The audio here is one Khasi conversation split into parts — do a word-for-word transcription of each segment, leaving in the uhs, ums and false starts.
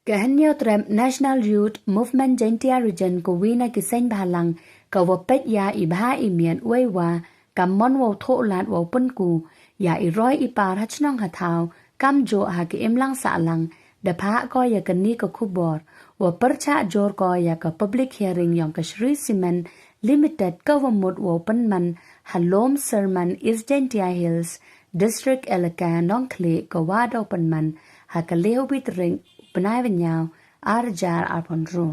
Ka Hynñiewtrep National Youth Movement Jaintia Region ka wi na ki seng bhalang ka wa peit ya i bha i miat wei wa ka mon wow thoh lad wow pynku ya i roi i par ha chnong ha thaw kam joh ha ki imlang sahlang da phah ko ya ka ni ka khubor wa pyrchah jor ko ya ka public hearing yong ka Shree Cement Limited ka wa mut wow pynman ha Lom Serman, East Jaintia Hills District, Elaka Nongkhlieh, ka wa daw pynman ha ka lehwi tarik bnai wa nyaw ar hajar arphew hynriew.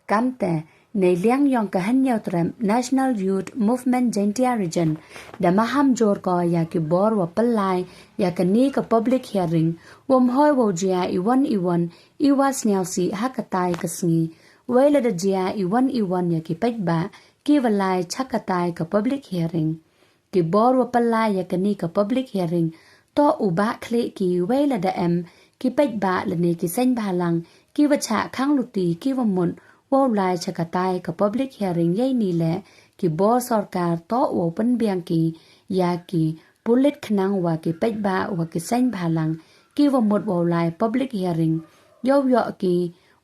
Kamte, nei liang yong ka Hynñiewtrep National Youth Movement Jaintia Region da maham jor ko ya ki bor wa pynlai ya ka ni ka public hearing, wom hoi wow jia i wan i wan i wa sniaw si ha ka tai ka sngi, wei lada jia i wan i wan ya ki paidbah ki wa lai cha ka tai ka public hearing. Ki bor wa pynlai ya ka ni ka public hearing to u bah khlieh ki wei lada em ki paidbah lane ki seng bhalang ki wa chah khang luti ki wa mut wow lai cha ka tai ka public hearing yei ni leh ki bor sorkar to wow pynbiang ki ya ki pulit khnang wa ki paidbah wa ki seng bhalang ki wa mut wow lai public hearing yow yoh ki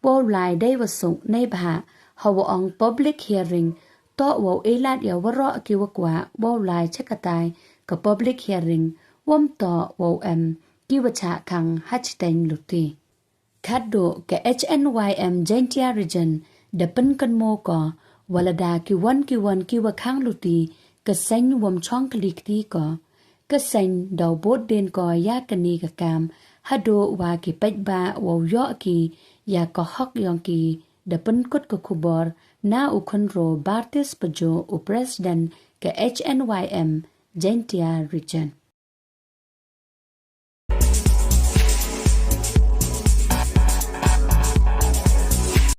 wow lai dei wa suk nei bha ha wa ong public hearing to wow ilat ya waroh ki wa kwah wow lai cha ka tai ka public hearing wom to wow em ki wa chah khang ha chiteng luti. Khatduh ka H N Y M Jaintia Region da pynkynmo ko wa lada ki wan ki wan ki wa khang luti ka seng wom chong kli kti ko. Ka seng daw bud din ko ya ka ni ka kam haduh wa ki paidbah wow yoh ki ya ka hok yong ki da pynkut ka khubor na u khynro Bartis Pajo u President ka H N Y M Jaintia Region.